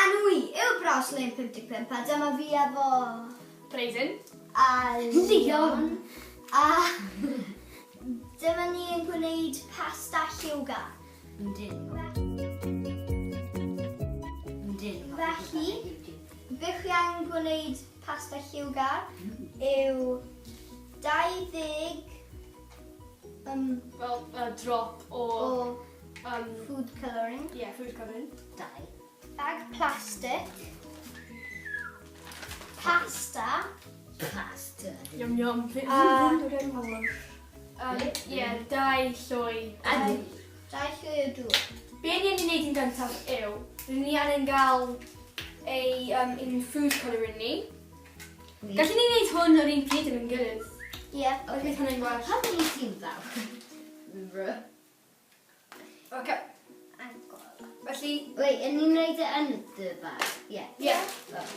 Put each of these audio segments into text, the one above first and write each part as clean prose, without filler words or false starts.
enw i yw Braslin 55 a dyma fi efo... Brayden. A Leon. A dyma ni yn gwneud pasta lliwgar. Felly, be chi angen gwneud pasta lliwgar yw 20 Fel drop o... O food colouring. Yeah, food colouring. Dau. Bag plastic. Pasta. Pasta. Yum yum. A Ie, dau llwy. Dau llwy o dŵr. Be ni angen wneud yn gyntaf yw, rydyn ni angen gael ei ein food colouring ni. Gallwn ni wneud hwn yr un pryd yn ein gilydd. Ie. Yeah. Oes bydd hwnna'n gwell. Pam ni ti'n fel? Bro. Oce. Felly... Wait, yn ni'n wneud e yn y bag? Ie. Ie.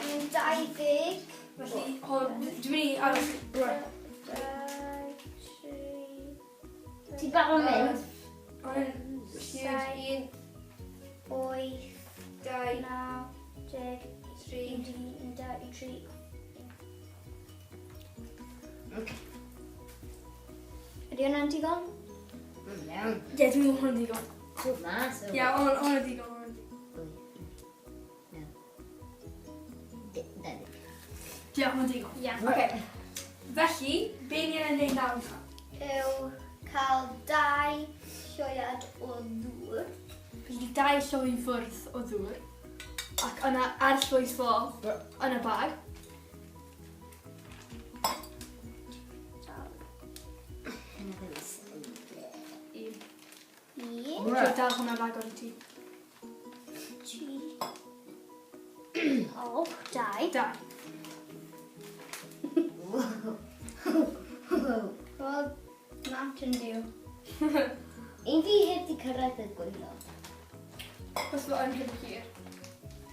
Yn 20. Felly, hwn, dwi'n mynd i aros... Dau, tri... Ti'n barod mynd? Hwn yn... 7, 8, 2, 9, 10, 3, 1, 2, 3. Okay. Ydy hwnna'n digon? Iawn. Ie, dwi'n meddwl hwnna'n digon. Dod mas o. Ie, hwnna'n digon. Hwnna'n digon. Ie, hwnna'n digon. Ie. Oce. Felly, be ni angen wneud nawr? Yw cael dau llwyad o ddŵr. Felly, dau llwy fwrdd o ddŵr. Ac yna arllwys fo yn y bag. Un. Un. Dwi'n dal hwnna rhag o'r ti. Tri. O, dau. Dau. Wel, Mountain Dew. Un fi heb di cyrraedd y gwaelod. Os fo yn rhy hir.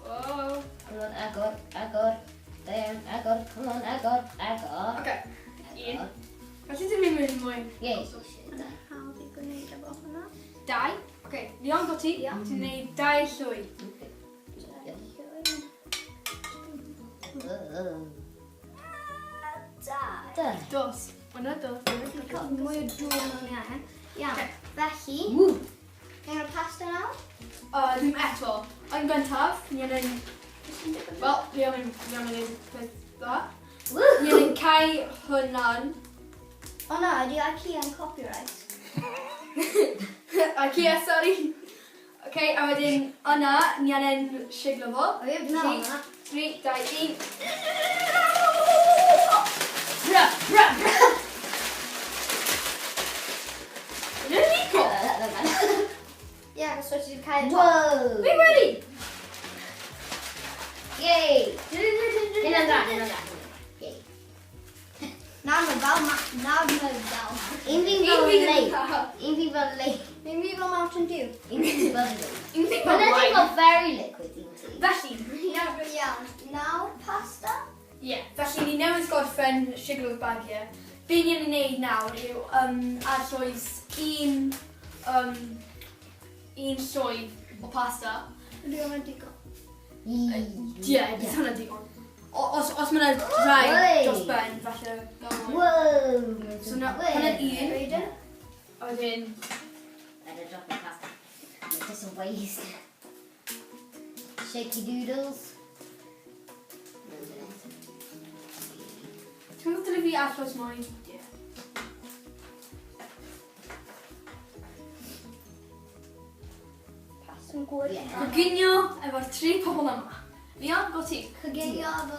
Oh. Come on, agor, agor. Da iawn, agor, come on, agor, agor. Oce. Un. Felly ti'n mynd mynd mwy. Yay. Hawdd i gwneud efo hwnna. Dau. Oce, Leon, got ti? Ie. Ti'n gwneud dau llwy. Dau llwy. Dau. Da. Dos. Hwna dos. Cael mwy o dŵr mewn i angen. Iawn, felly, Woo. Angen y pasta nawr? Ddim eto. Yn gyntaf, ni angen... Wel, ni angen... Ni angen gwneud peth dda. Woo. Ni angen cau hwn lan. O na, ydy IKEA yn copyright? IKEA, sorry. OK, a wedyn yna, ni angen siglo fo. O ie, na, na. 3, 2, 1. Bra, bra, bra. Yna'n lico? Ie, achos wyt ti wedi cael y top. Whoa. Fi wedi! Yay. Hynna'n dda, hynna'n dda. Yay. Na, mae fel na, mae fel. Un fi'n Un fel fi ddim lei. yn dda. Un fi fel lei. Un fi fel Mountain Dew. Un fi'n bubbly. Un fi fel Mae'n edrych wine. fel very liquid un ti. Felly, Iawn, nawr pasta. ie, yeah, felly ni newydd gorffen siglo'r bagiau. Be ni angen wneud nawr yw arllwys un llwy o pasta. Ydy hwnna'n digon? Ie, yeah, bydd hwnna digon. Os mae yna rai Oi. dros ben, falle gael mwy. Whoa. So na, hwnna'n un. Reid e? A wedyn, Better drop the pasta. It's just a waste. Shaky doodles. Ti'n meddwl dylai fi arllwys mwy? Ie. Pasta'n gwrdd. Ie. Coginio efo'r tri pobl yma. Leon, go ti. Coginio efo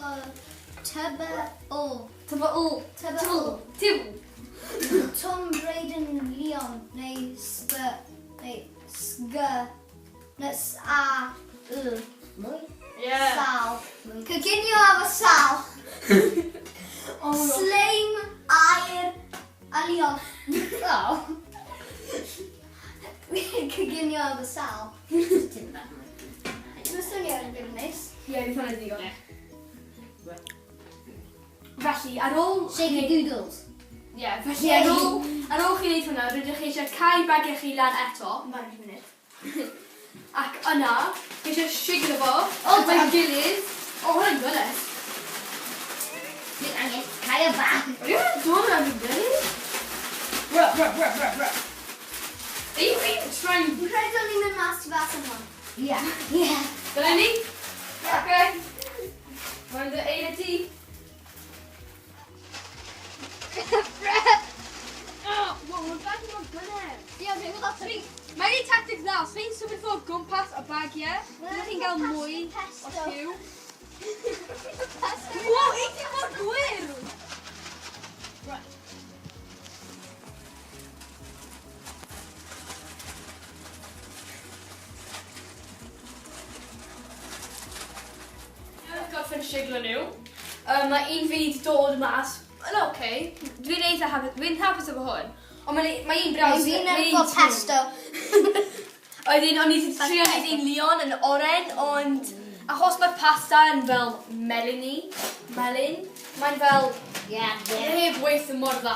tyba o. Tyfa o. Tyba o. Tiw. Tom Brayden Leon, neu sb, neu sg, neu s a y. Mwy? Ie. Sal. Coginio efo sal. Oh my God. Slime, air, a Leon. Oh. Coginio efo sal. Just tipyn bach mwy. Mae'n swnio yn bit neis. Ie, bydd hwnna'n digon. Felly, ar ôl... Shaky doodles. Ie, felly ar ôl chi wneud hwnna, rydych chi eisiau cau bagiau chi lan eto. Mae'n munud. Ac yna, fi eisiau siglo fo. O, Efo'i gilydd. O, hwnna'n gynnes. Dwi angen cael y bag. Ydy hwnna'n dod yn efo'i gilydd? Bra, bra, bra, bra, bra. Are you even trying? Fi'n credu dylen ni mynd mas tu fas am hwn. Ie. Ie. Dyna ni? Okay. Mae'n dy ein y ti. Oh, wow, mae'n bag mor gynnes. Ie, fi'n gwybod tri. Mae ei tactics dda, os chi'n symud fo o gwmpas y bagiau, byddwch chi'n gael mwy o lliw. Wow, ei ti mor gwyrdd! Right. Newydd gorffen siglo nhw. Mae un fi wedi dod mas yn oce. Dwi'n eitha hapus, dwi'n hapus efo hwn. Ond mae, mae un braws... Fi'n mae un efo tŵ. pesto. Wedyn, o'n i wedi trio neud un Leon yn oren, ond achos mae'r pasta yn fel melyn i, melyn, mae'n fel Ie. Ie. heb weithio mor dda.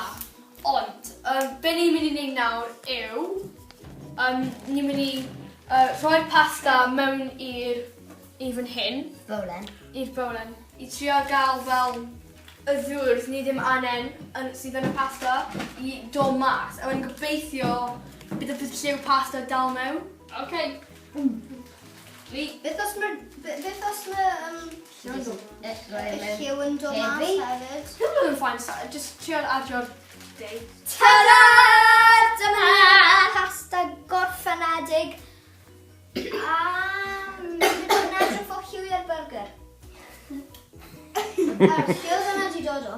Ond, be ni'n mynd i wneud nawr yw, ni'n mynd i rhoi'r pasta mewn i'r i fan hyn, Bowlen. i'r bowlen, i trio gael fel y ddŵr ni ddim angen yn, sydd yn y pasta i dod mas. A wedyn gobeithio bydd y lliw pasta dal mewn. Okay. Lee. Beth os mae'r... Beth os mae... Y lliw yn dod mas Heavy. hefyd? Dwi'n meddwl yn fine, so just trio adio'r date. Ta-da! Dyma pasta gorffenedig. A mae'n edrych o lliwiau'r burger. A lle oedd hwnna wedi dod o?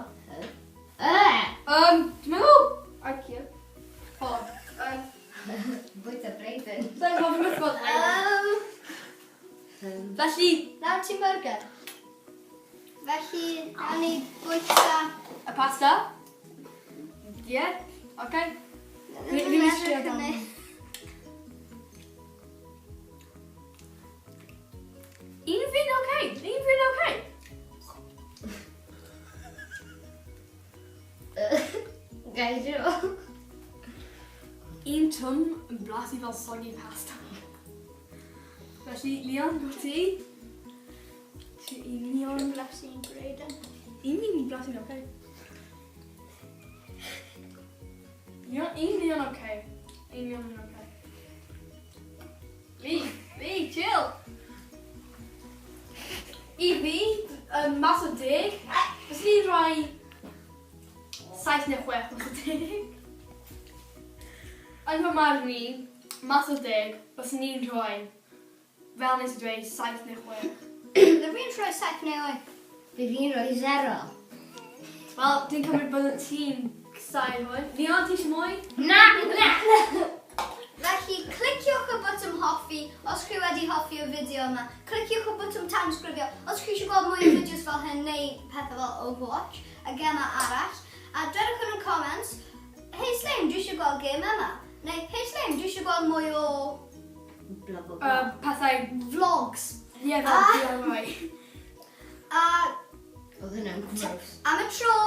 Dwi'n meddwl... IKEA. Hold on. Bwyta Brayden. Sa'n gofyn beth bod Felly, Nawr ti'n burger. Felly, nawn ni bwyta... y pasta. Ie, yeah, oce. Ddim Fi yn eisiau edrych gael. yn ei. Un fi'n oce, un fi'n oce. Gai dro. Un twm yn blasu fel soggy pasta. Felly, Leon, go ti. Ti un Leon. Blasu'n Brayden. Un fi'n blasu'n oce. Leon, un Leon oce. Un Leon yn oce. Lee, Lee, chill. I fi, mas o 10, fyswn i'n rhoi 7 neu 6 mas o 10. Yn fy marn i, mas o 10, fyswn i'n rhoi, fel nes i dweud, 7 neu 6. Fi'n rhoi 7 neu 8. Fi fi'n rhoi 0. Wel, dwi'n cymryd bod y tîm casáu hwn. Leon, ti eisiau mwy? Na! Na! Felly, cliciwch y botwm hoffi os chi wedi hoffi y fideo yma. Cliciwch y botwm tanysgrifio os chi eisiau gweld mwy o fideos fel hyn neu pethau fel Overwatch a gemau arall. A dwedwch yn y comments, "Hey Slame, dwi eisiau gweld gêm yma." Neu, "Hey Slame, dwi eisiau gweld mwy o Blah, blah, blah. Pethau, vlogs." ie, fel Ah. DIY. A Oedd hwnna'n gross. am y tro,